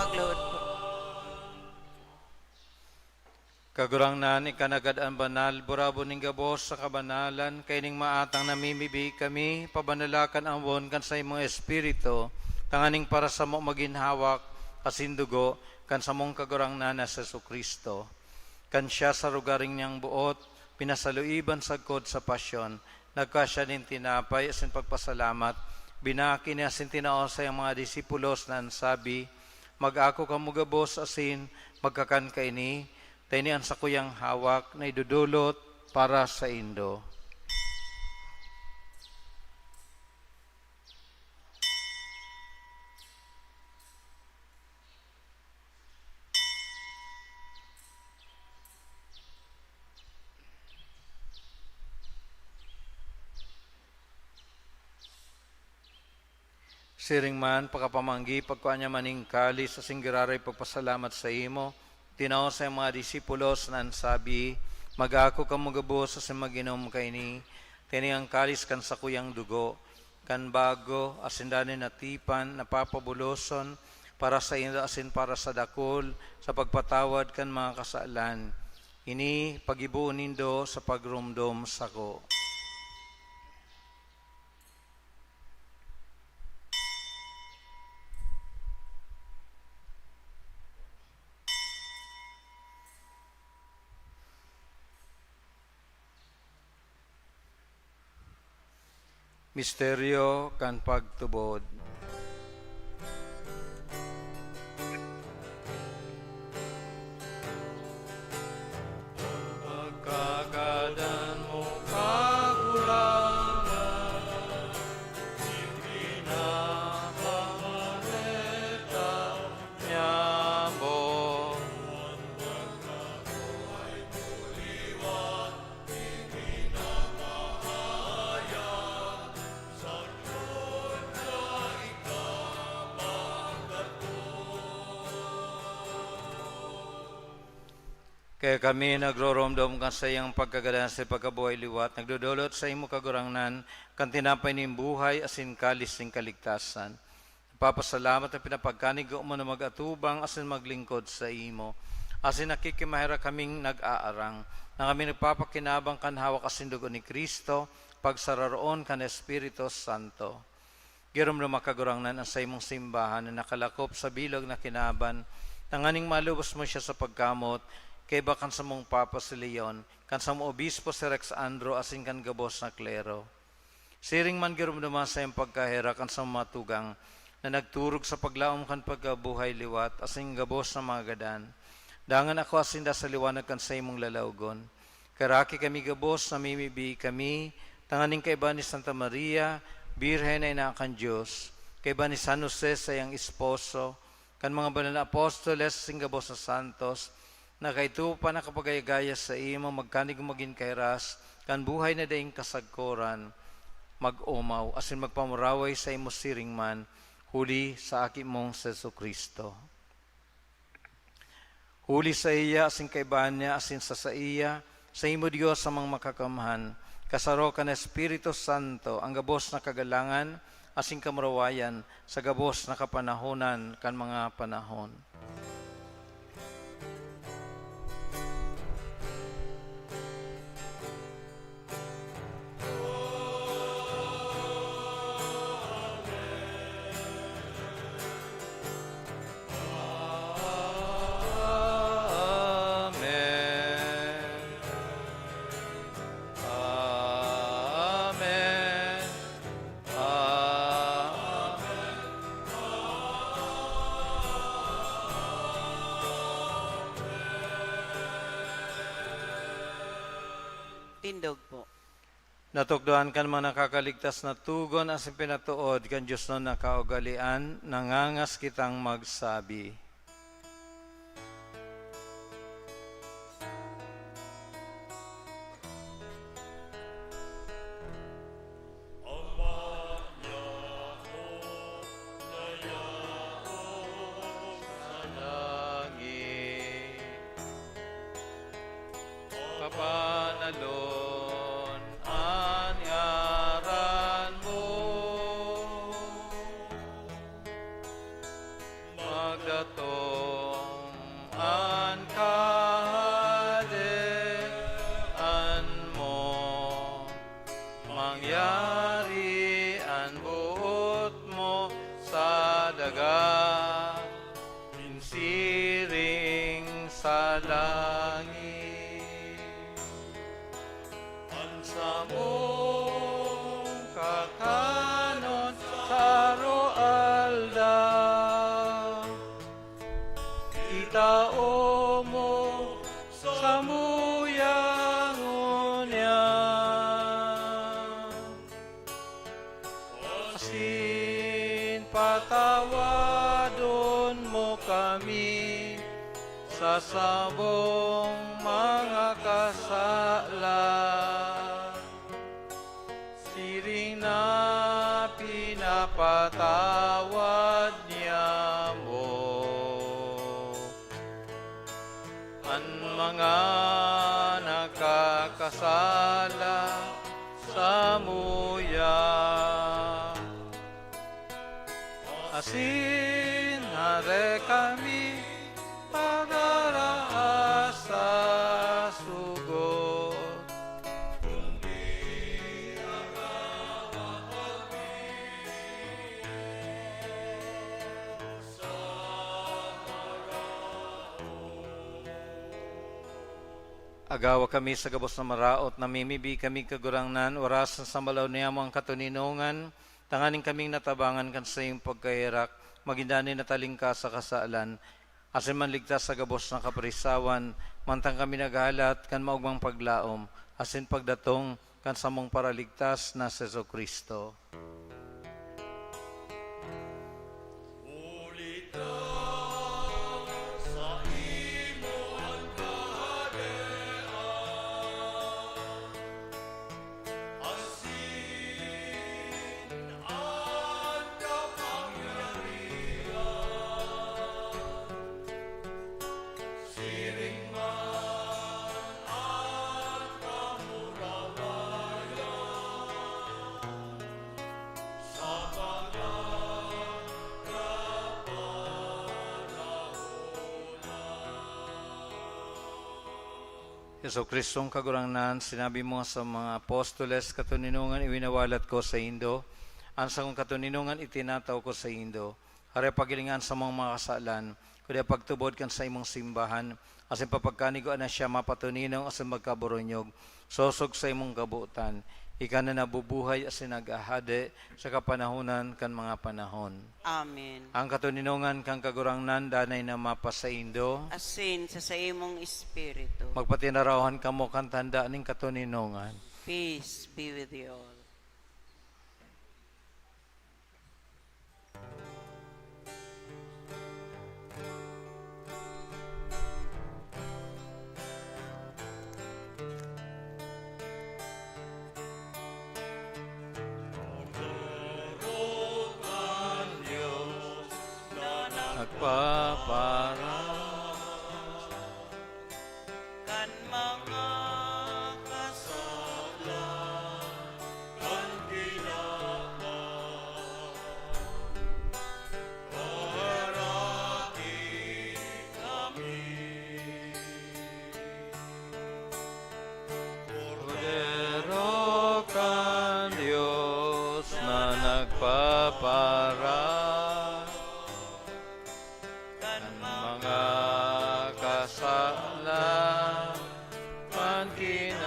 Magluhod po. Kagurangnan, ika nanggad an banal, burabon nin gabos sa kabanalan, kaining maatang namimibi kami, pabanalakan awon kan saimong Espiritu, tanganing para samo magin hawak asin dugo kan samong Kagurangnan na si Jesu-Cristo. Kan siya sa rogaring niyang boot, pinasaluiban sagkod sa pasyon, nagkua siya nin tinapay asin pagpasalamat, binaki niya asin tinao sa iyang mga disipulos na an sabi, "Mag-ako kamo gabos asin magkakan kaini, ta ini an sakuyang hawak na idodolot para saindo." Siring man, pakapamanggi, pagkua niya man nin kalis asin giraray pagpasalamat saimo, tinao sa mga disipulos na an sabi, "Mag-ako kamo gabos asin mag-inom kaini, ta ini an kalis kan sakuyang dugo, kan bago asin danay na tipan na papabuloson para saindo asin para sa dakul sa pagpatawad kan mga kasalan. Ini paggiboon nindo sa pagromdom sako." Misteryo kan pagtubod. Pagkagadan mo, Kagurangnan, ipinapamareta niamo. Kaya kami nagroromdom kan saiyang pagkagadan sa pagkabuhay liwat, nagdodolot sa imo, Kagurangnan, kan tinapay nin buhay asin kalis nin kaligtasan. Nagpapasalamat na pinapagkanigo mo na mag-atubang asin maglingkod sa imo. Asin nakikimaherak kaming nag-aarang, na kami nagpapakinabang kan hawak asin dugo ni Cristo, pagsararoon kan Espiritu Santo. Giromdoma, Kagurangnan, an saimong simbahan na nakalakop sa bilog na kinaban, tanganing malubos mo siya sa pagkamot, kaiba kan samong Papa si Leon, kan samong obispo si Rex Andro, asin kan gabos na klero. Siring man, giromdoma sa iyang pagkaherak an samong mga tugang na nagturog sa paglaom kan pagkabuhay liwat asin gabos na mga gadan. Dangan akoa sinda sa liwanag kan saimong lalawgon. Karaki kami gabos, namimibi kami, tanganing kaiba ni Santa Maria, Birhen na ina kan Dios, kaiba ni San Jose, saiyang esposo, kan mga banal na apostoles asin gabos na santos, na kaidto pa nakapagayagaya saimo, magkanigo magin kahiras kan buhay na daing kasagkoran, mag-omaw asin magpamuraway saimo siring man, huli sa Aki mong si Jesu-Cristo. Huli saiya, asin kaiba niya, asin sa saiya, saimo, Dios Amang Makakamhan, kasaro kan Espiritu Santo, an gabos na kagalangan asin kamurawayan sa gabos na kapanahonan kan mga panahon. Amen. Amen. Amen. Tindog po. Natukdoan kan mga nakakaligtas na tugon asin pinatood kan diosnon na kaugalean, nangangas kitang magsabi. Ama niamo na yaon sa langit, pabanalon an ngaran mo. Magdatong an Kahadean mo, mangyari an boot mo sa daga, nin siring sa langit. An samong kakanon sa aroaldaw, itao mo samuya ngunyan. Asin patawadon mo kami sa samong mga kasala, siring na pinapatawad niamo an mga nakakasala samuya. Asin hare kami pagaraas sa sugot. Agawa kami sa gabos na maraot, namimibi kami, Kagurangnan, orasan sa malaw niyamo ang katoninongan, tanganing kaming natabangan kan saiyong pagkaherak, magin danay na talingkas sa kasalan, asin manligtas sa gabos na kaparisawan, mantang kami naghahalat kan maogmang paglaom, asin pagdatong kan samong Paraligtas na si Jesu-Cristo. Huli ta saimo an Kahadean, asin an kapangyarihan, siring man an kamurawayan sa mga kapanahon. Jesu-Cristong Kagurangnan, sinabi mo sa mga apostoles, "Katoninongan iwinawalat ko saindo, an sakong katoninongan itinataw ko saindo." Hare, paghilinga an samong mga kasalan, kundi pagtubod kan saimong simbahan, asin papagkanigoan na siya mapatoninong asin magkaboronyog, sosog sa imong kabotan. Ika na nabubuhay asin naghahade sa kapanahonan kan mga panahon. Amen. Ang katoninongan kan Kagurangnan danay na mapasaindo. Asin sa saimong espiritu. Magpatinarawan kamo kan tanda nin katoninongan. Peace be with you all. Kordero kan Dios na nagpapara kan mga kasalan kan kinaban, heraki kami. Kordero kan Dios na nagpapara kan mga kasalan kan kinaban.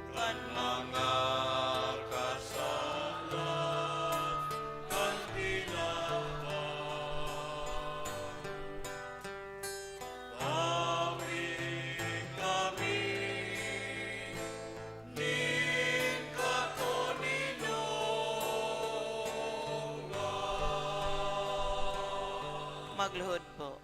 Kan mga kasalan kan kinaban, bawi kami nin katoninongan. Magluhod po.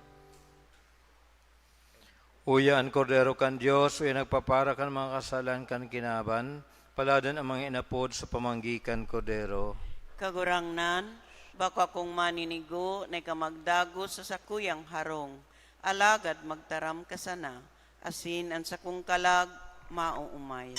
Uya an Kordero kan Dios, uya nagpapara kan mga kasalan kan kinaban, paladan an mga inapod sa pamanggi kan Kordero. Kagurangnan, bako akong maninigo na ika magdagos sa sakuyang harong, alagad magtaram ka sana, asin an sakong kalag maoomayan.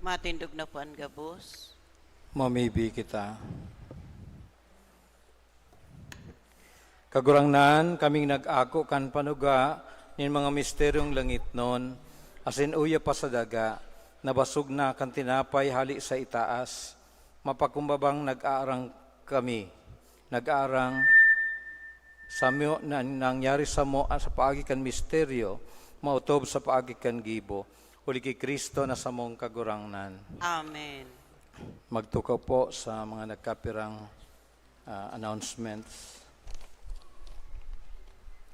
Matindog na po an gabos. Mamibi kita. Kagurangnan, kaming nag-ako kan panuga nin mga misteryong langitnon, asin uya pa sa daga, nabasog na kan tinapay hali sa itaas, mapakumbabang nag-aarang kami, nag-aarang samo na nangyari samo sa paagi kan misteryo, maotob sa paagi kan gibo, huli ki Cristo na samong Kagurangnan. Amen. Magtukaw po sa mga nagkapirang, ah, announcements.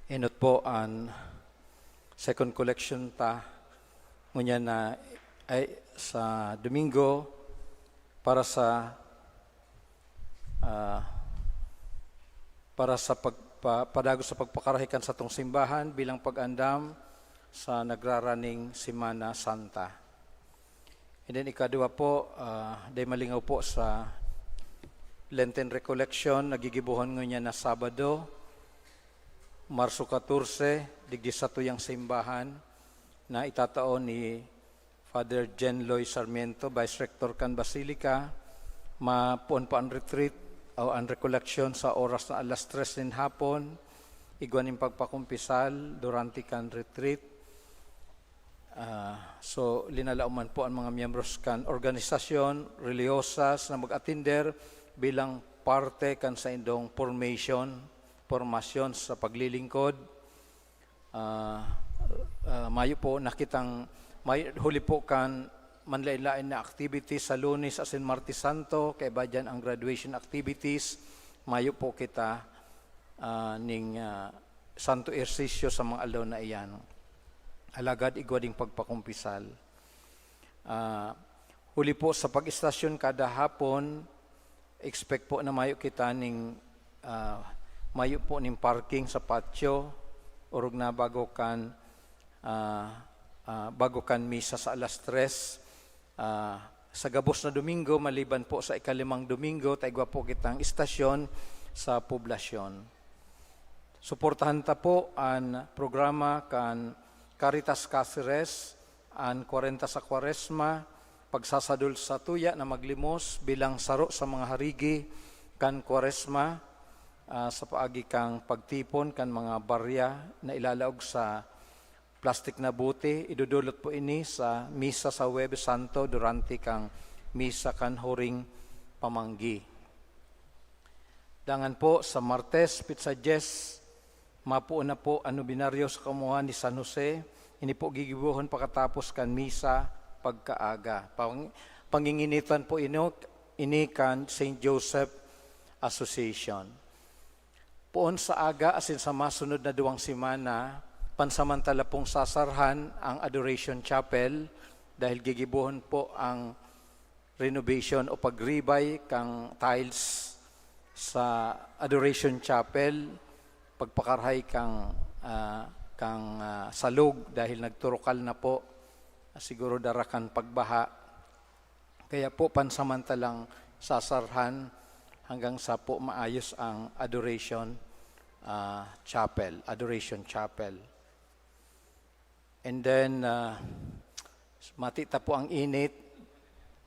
Enot po an second collection ta ngunyan na ay sa Domingo para sa, ah, para sa pagpa-, padagos sa pagpakarahay kan satong simbahan bilang pag-andam sa nagraraning Semana Santa. And then ikadua po, ah, dai malingaw po sa Lenten Recollection, nagigibohon ngunyan na Sabado, Marso katorse, digdi satuyang simbahan na itatao ni Father Jen Loy Sarmiento, Vice Rector kan Basilica. Mapoon pa an retreat o an recollection sa oras na alas tres nin hapon, igwa nin pagpakumpisal durante kan retreat. Ah, so, linalaoman po an mga miyembros kan organisasyon, relihiyosa na mag-atender bilang parte kan saindong formation, pormasyon sa paglilingkod. Ah, ah, mayo po na kitang, may, huli po kan manlain-lain na activities sa Lunes asin Martes Santo, kaiba diyan ang graduation activities, mayo po kita, ah, ning, ah, Santo Ersisyo sa mga aldaw na iyan. Alagad igwa ding pagpakumpisal. Ah, huli po sa pag-istasyon kada hapon, expect po na mayo kita ning, ah, mayo po ning parking sa patio, orog na bago kan, ah, ah, bago kan misa sa alas tres. Ah, sa gabos na Domingo, maliban po sa ikalimang Domingo, ta igwa po kitang istasyon sa poblasyon. Suportahan ta po an programa kan Caritas Caceres, an kwarenta sa Kwaresma, pagsasadol sa tuya na maglimos bilang saro sa mga harigi kan Kwaresma, ah, sa paagi kan pagtipon kan mga barya na ilalaog sa plastik na bote. Idodolot po ini sa misa sa Huwebes Santo durante kan misa kan Huring Pamanggi. Dangan po, sa Martes, petsa dyes, mapoon na po an nobinaryo sa kamohan ni San Jose. Ini po gigibohon pakatapos kan misa pagkaaga. Pang-, panginginitan po ino-, ini kan Saint Joseph Association. Poon sa aga asin sa masunod na duwang semana, pansamantala pong sasarhan ang Adoration Chapel dahil gigibohon po ang renovation o pagribay kan tiles sa Adoration Chapel, pagpakarahay kan, ah, kan, ah, salog dahil nagturukal na po, siguro dara kan pagbaha. Kaya po pansamantalang sasarhan hanggang sa po maayos ang Adoration, ah, Chapel, Adoration Chapel. And then, ah, mati ta po ang init.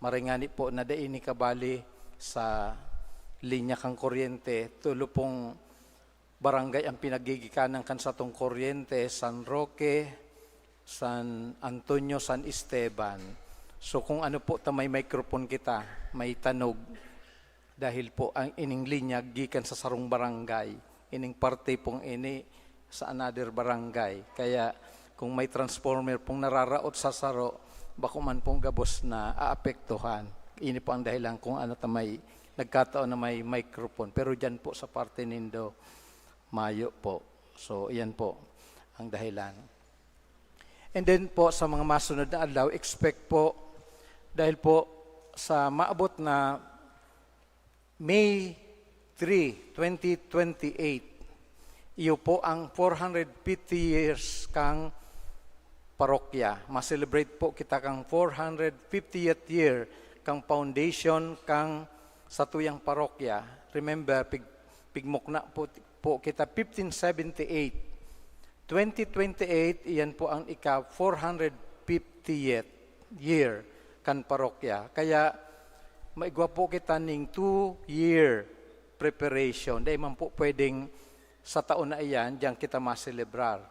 Maray ngani po na dai ini kabali sa linya kan kuryente. Tulo pong barangay ang pinagigikanan kan satong kuryente, San Roque, San Antonio, San Esteban. So, kung ano po ta may microphone kita, may tanog. Dahil po ang ining linya gikan sa sarong barangay, ining parte pong ini sa another barangay. Kaya kung may transformer pong nararaot sa saro, bako man pong gabos na aapektuhan. Ini po ang dahilan kung ano ta may nagkataon na may microphone. Pero diyan po sa parte nindo, mayo po. So, iyan po ang dahilan. And then po, sa mga masunod na adlaw, expect po, dahil po sa maabot na May three, twenty twenty-eight, iyo po ang four hundred fifty years kang parokya. Ma-celebrate po kita kang four hundred fiftieth year kang foundation kang satuyang parokya. Remember, pig-, pigmukna po, po kita fifteen seventy-eight. Twenty twenty-eight, iyan po ang ika four hundred fiftieth year kan parokya. Kaya maigwa po kita ning two-year preparation. Dai man po pwedeng sa taon na iyan, diyan kita maselebrar.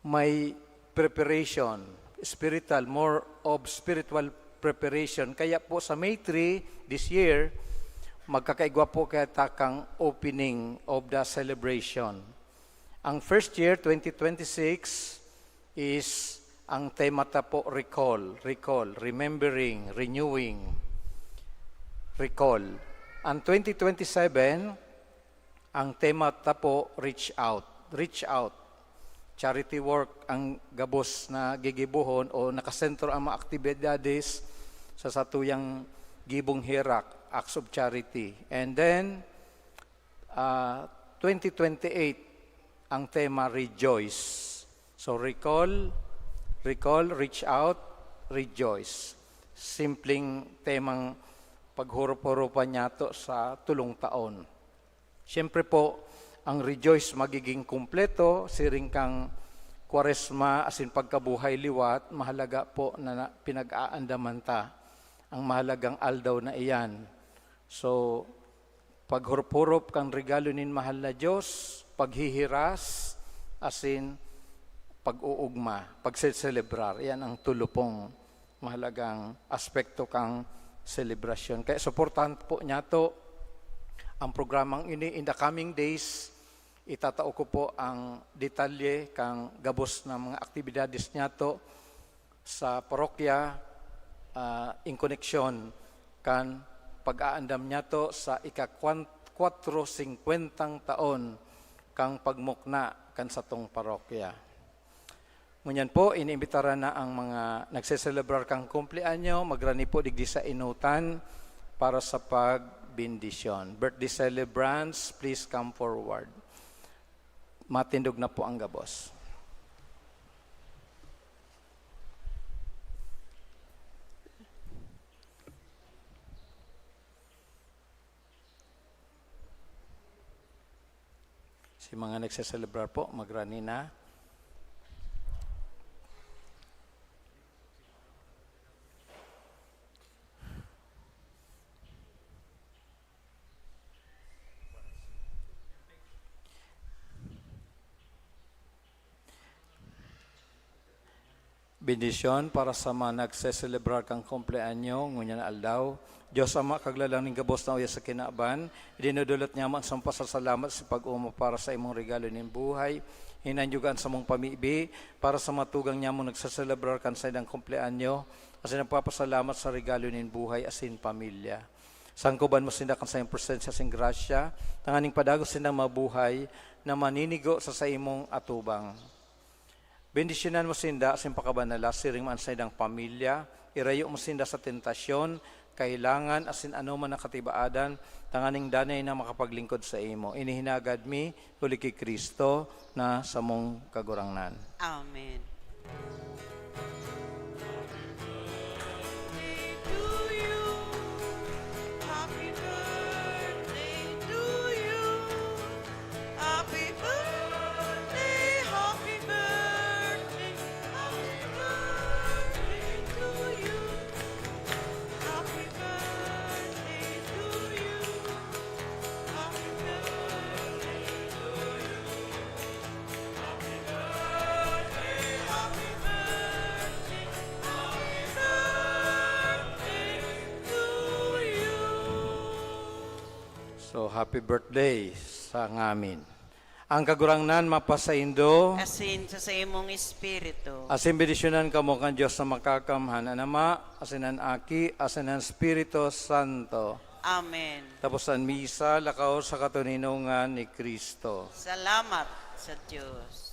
May preparation, spiritual, more of spiritual preparation. Kaya po sa May three this year, magkakaigwa po kita kang opening of the celebration. Ang first year, twenty twenty-six, is ang tema ta po, recall, recall, remembering, renewing, recall. Ang twenty twenty-seven, ang tema ta po, reach out, reach out. Charity work ang gabos na gigibohon o nakasentro ang mga aktibidades sa satuyang gibong herak, acts of charity. And then, ah, twenty twenty-eight, ang tema, rejoice. So, recall, recall, reach out, rejoice. Simpleng temang paghurup-hurupan niyato sa tulong taon. Siyempre po, ang rejoice magiging kumpleto, siring kang Kwaresma asin pagkabuhay liwat, mahalaga po na, na pinag-aandaman ta ang mahalagang aldaw na iyan. So, paghurup-hurup kan regalo nin mahal na Dios, paghihiras, asin pag-uugma, pagseselebrar. Iyan ang tulo pong mahalagang aspekto kang selebrasyon. Kaya suportahan po niyato ang programang ini. In the coming days, itatao ko po ang detalye kang gabos na mga aktibidades niyato sa parokya, ah, in koneksyon kan pag-aandam niyato sa ika-kwan-, kwatro singkwentang taon kan pagmukna kan satong parokya. Ngunyan po, iniimbitaran na ang mga nagseselebrar kan kumpleanyo, magrani po digdi sa enotan para sa pagbendisyon. Birthday celebrants, please come forward. Matindog na po ang gabos. Si mga nagseselebrar po, magrani na. Bendisyon para sa mga nagseselebrar kan kumpleanyo ngunyan na aldaw. Dios Ama, Kaglalang nin gabos na uya sa kinaban, idinudulat nyamo an samong pasasalamat sa pag-omaw para sa imong regalo nin buhay. Hinanyuga an samong pamibi para sa mga tugang nyamong nagseselebrar kan saindang kumpleanyo, asin nagpapasalamat sa regalo nin buhay asin pamilya. Sangkoban mo sinda kan saiyang presensya asin grasya, tanganing padagos sindang mabuhay na maninigo sa saimong atubang. Bendisyonan mo sinda asin pakabanala, siring man an saindang pamilya. Irayo mo sinda sa tentasyon, kahelangan, asin anoman na katibaadan, tanganing danay na makapaglingkod saimo. Ini hinagad mi huli ki Cristo na samong Kagurangnan. Amen. Happy birthday to you. Happy birthday, happy birthday, happy birthday to you. Happy birthday to you. Happy birthday to you. Happy birthday, happy birthday, happy birthday to you. So, happy birthday sa ngamin. Ang Kagurangnan mapasaindo. Asin sa saimong espiritu. Asin bendisyonan kamo kan Dios na Makakamhan, an Ama, asin an Aki, asin an Espiritu Santo. Amen. Tapos an misa, lakaw sa katoninongan ni Cristo. Salamat sa Dios.